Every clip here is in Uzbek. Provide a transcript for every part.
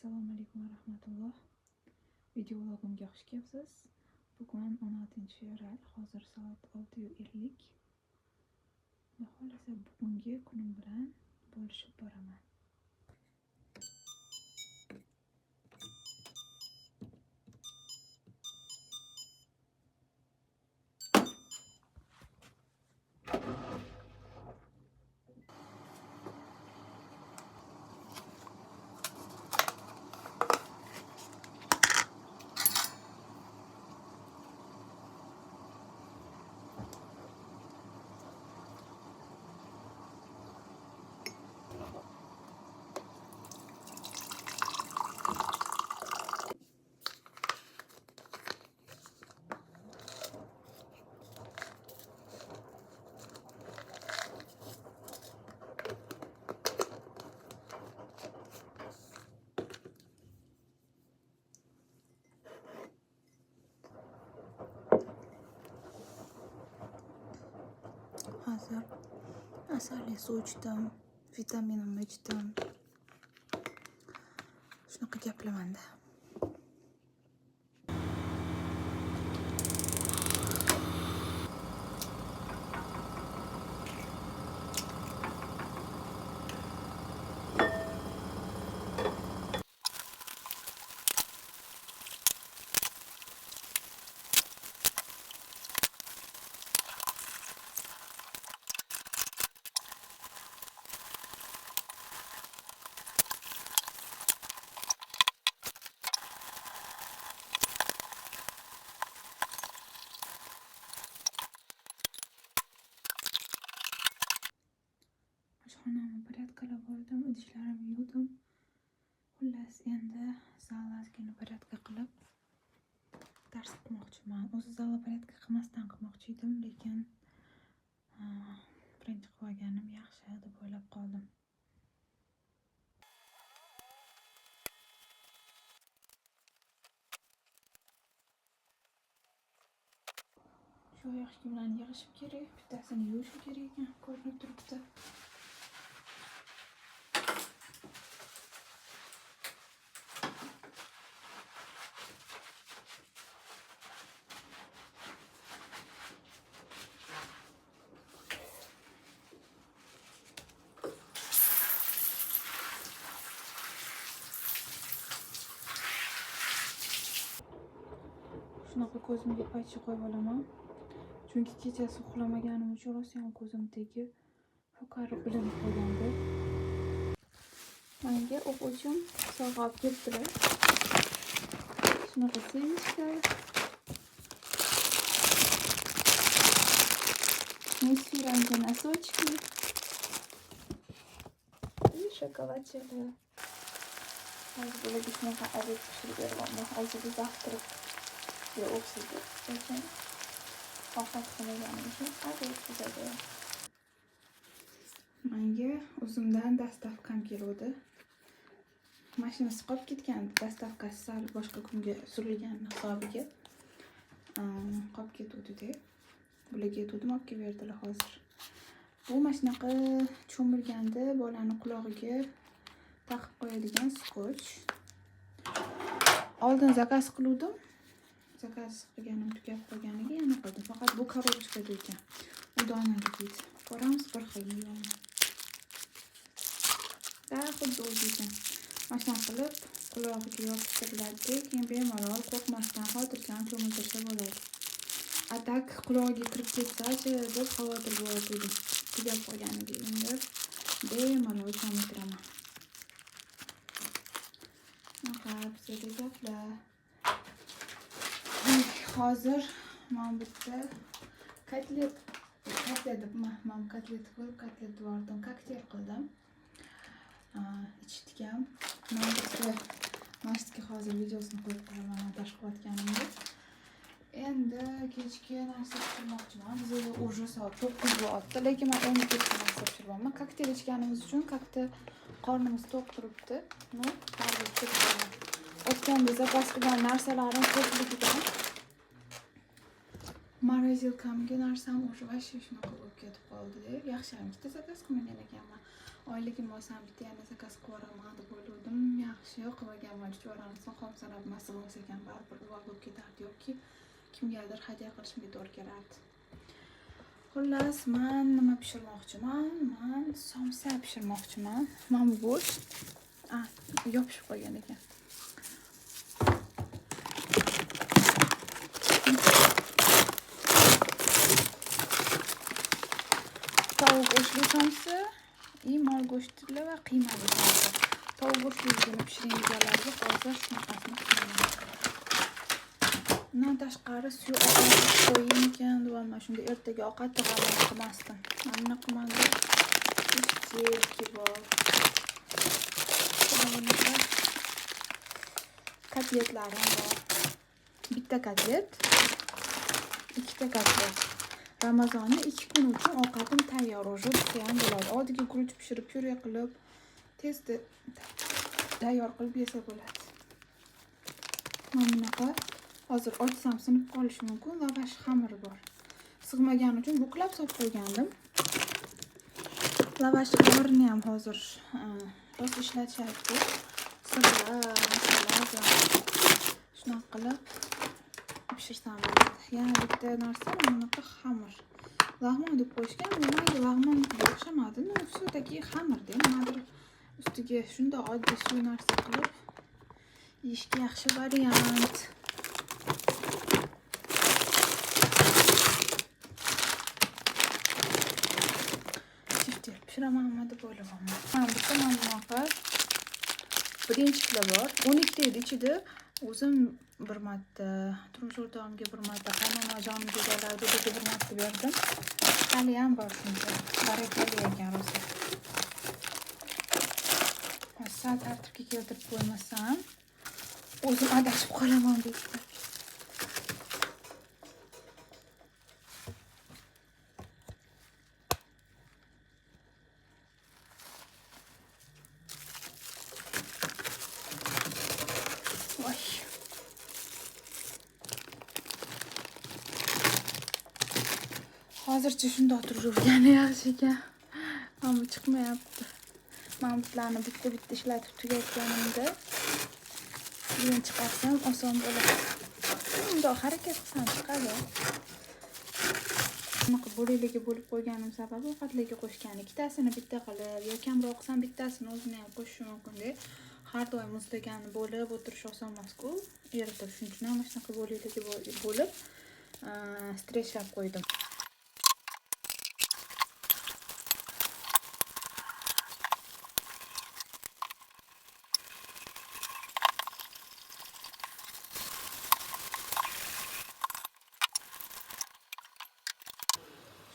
Assalomu alaykum va rahmatulloh. Videovlogimga xush kelibsiz. Bugun 16 fevral, hozir soat 6:50. Xudo xohlasa bugungi kunim bilan bo'lishib boraman. Hozir asalli suv ichdim, vitaminimni ichdim. Shunaqa gaplamanda. Oshxonamni порядка lab oldim, idishlarimni yuvdim. Xullas, endi zalni ozgina порядка qilib dars qilmoqchiman. O'zi zalni порядка qilmasdan qilmoqchi edim, lekin birinchi qilib olganim yaxshi deb o'ylab qoldim. Shu oyoq kiyimlarni yig'ishim kerak, bittasini yuvishim kerak ekan, ko'rinib turibdi. Shunaqa ko'zimga paycha qo'yib olaman. Chunki kechasi uxlamaganim uchun rosayam ko'zim tagi ko'karib bilinib qolgandi. Menga o'quvchim sovg'a olib kelibdilar. Shunaqa семечка. Мисфиранка, носочки и shokoladchalar. Hozir bularga shunaqa обед pishirib beryapman. Hozirgi завтрак ga o'xshaydi, lekin ovqat qilmaganim uchun обед bo'ladi. Menga o'zimdan доставка m keluvdi. Mashinasi qolib ketgandi. Доставка si sal boshqa kunga surilgani hisobiga qolib ketuvdi-da. Bularga aytuvdim, olib kelib berdilar hozir. Bu mana shunaqa cho'milganda bolani qulog'iga taqib qo'yadigan скотч. Oldin заказ qiluvdim. Заказ qilganim tugab qolganiga yana qildim. Faqat bu коробочка da ekan. U donalik edi. Ko'ramiz, bir xilmi yo'qmi. Да, xuddi o'zi ekan. Mana shunaqa qilib qulog'iga yopishtiriladi, keyin bemalol qo'rqmasdan xotirjam cho'miltirsa bo'ladi. А так qulog'iga kirib ketsa-chi deb xavotir bo'lyotgandim. Tugab qolganiga endi bemalol cho'miltiraman. Shunaqa bizada gaplar. Hozir mana bu yerda kotlet, kotlet deb man kotlet qilib, kotlet yubordim, kokteyl qildim. Ichdik ham. Mana bu yerda, mana shu yerga hozir videosini qo'yib qo'yaman montaj qilayotganimda. Endi kechki narsa pishirmoqchiman. Bizada уже soat 9 bo'lyapti, lekin man endi kechki narsa pishiryapman. Kokteyl ichganimiz uchun как-то qornimiz to'q turibdi. Ну, baribir pishirib qo'yaman. O'tganda запас qilgan narsalarim ko'pligidan Морозилка mga narsam уже вообще shunaqa bo'lib ketib qoldi-da. Yaxshi ham ikkita zakaz qilmagan ekanman. Oyligim olsam bitta yana zakaz qilib yuboraman deb o'yladim. Yaxshi qilmaganman. Chuchvarani xom sanab masil bo'lsa ekan, baribir uvol bo'lib ketardi yoki kimgadir hadya qilishimga to'g'ri kelardi. Xullas, men nima pishirmoqchiman? Men somsa pishirmoqchiman. Mana bu go'sht. Yopishib qolgan ekan. Tovuq go'shtli somsa, mol go'shtli va qiymali somsa. Tovuq go'shtligini pishiring deganlarga hozir shunaqasini pishiraman. Undan tashqari suyuq ovqat qo'yaymikan deyapman. Shunda ertaga ovqat g'alati qilmasdim. Mana bunaqa menda teftelki bor. Bunaqa kotletlarim bor. Bitta kotlet, ikkita kotlet. Ramazonni 2 kun uchun ovqatim tayyor, уже bitta ham bo'ladi. Oldiga guruch pishirib, pyure qilib, tezda tayyor qilib yesa bo'ladi. Mana bunaqa hozir ochsam sinib qolishi mumkin. Lavash xamiri bor. Sig'magani uchun buklab solib qo'ygandim. Lavash xamirini ham hozir rost ishlatishyapti. Sirlar, narsalar bilan shunaqa qilib pishirsam bo'ladi. Yana bitta narsa mana bunaqa xamir. Lag'mon deb qo'yishgan, menga lag'monga o'xshamadi. No, все-таки xamirda nimadir ustiga shunday oddiy suv narsa qilib yeyishga yaxshi variant. Tiftel pishiramanmi deb o'ylayapman. Mana bitta mana bunaqa birinchilar bor. 12 ta edi ichida. O'zim bir marta, turmush o'rtog'imga bir marta, qaynonajonimga deganlarga bir marta berdim. Hali ham bor shuncha. Barakali ekan rosa. Sal tartibga keltirib qo'ymasam, o'zim adashib qolaman bu yerda. Voy. Hozircha shundoq turavergani yaxshi ekan. Ammo chiqmayapti. Mana bularni bitta-bitta ishlatib tugatganimda keyin chiqarsam oson bo'ladi. Bundoq harakat qilsam chiqadi. Bunaqa bo'laklarga bo'lib qo'yganim sababi ovqatlarga qo'shgan. Ikkitasini bitta qilib yo kamroq qilsam bittasini o'zini ham qo'shishim mumkin-da. Har doim muzlaganni bo'lib o'tirish oson emas-ku. Eritib, shuning uchun ham mana shunaqa bo'laklarga bo'lib streshlab qo'ydim.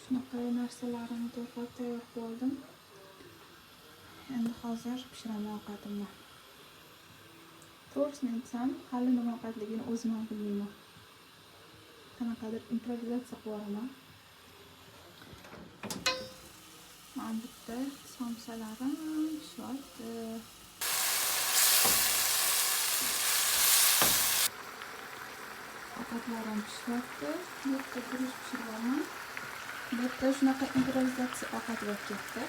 Shunaqa narsalarimni to'g'rilab tayyor qilib oldim. Endi hozir pishiraman ovqatimni. To'g'risini aytsam, hali nima ovqatligini o'zim ham bilmayman. Qanaqadir improvizatsiya qilib yuboraman. Mana bitta somsalarim pishyapti. Ovqatlarim pishyapti. Bitta guruch pishiryapman. Bu yerda shunaqa improvizatsiya ovqat bo'lib ketdi.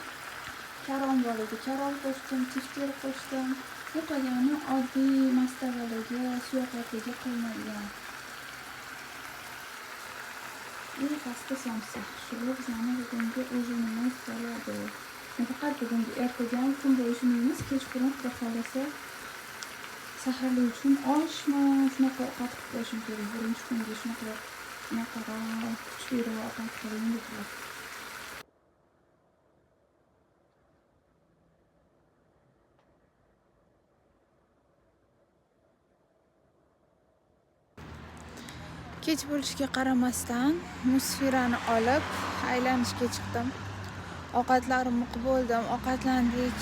Karom bor edi. Karom qo'shdim, tiftel qo'shdim. Bu qolgani oddiy mastavadagi suyuqlikka qilinadigan. Eng pastda somsa. Shu bizning bugungi ujinimiz bo'ladi. Nafaqat bugungi, ertaga ham kun bo'yi shuni yeymiz. Kechqurun xudo xohlasa saharlik uchun oshmi, shunaqa ovqat qilib qo'yishim kerak. Birinchi kunga shunaqa kuchliroq ovqat qiling dedilar. Kech bo'lishiga qaramasdan Musfirani olib aylanishga chiqdim. Ovqatlarimni qilib bo'ldim, ovqatlandik.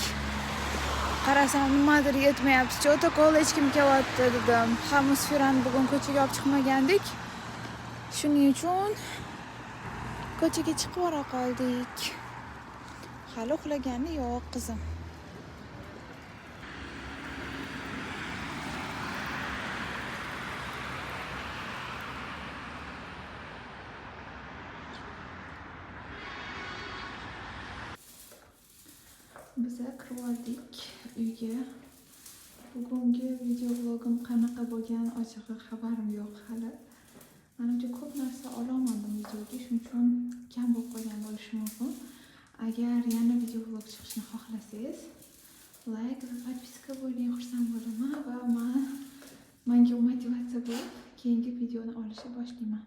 Qarasam nimadir yetmayapti. Cho'ta kola ichkim kelyapti dedim. Ha, Musfirani bugun ko'chaga olib chiqmagandik. Shuning uchun ko'chaga chiqib bora qoldik. Hali uxlagani yo'q qizim. Biza kirib oldik uyga. Bugungi videoblogim qanaqa bo'lgan, ochig'i, xabarim yo'q hali. Manimcha, ko'p narsa ololmadim videoga, shuning uchun kam bo'lib qolgan bo'lishi mumkin. Agar yana videoblog chiqishini xohlasangiz, layk va подписка bo'ling, xursand bo'laman va manga motivatsiya bo'lib, keyingi videoni olishni boshlayman.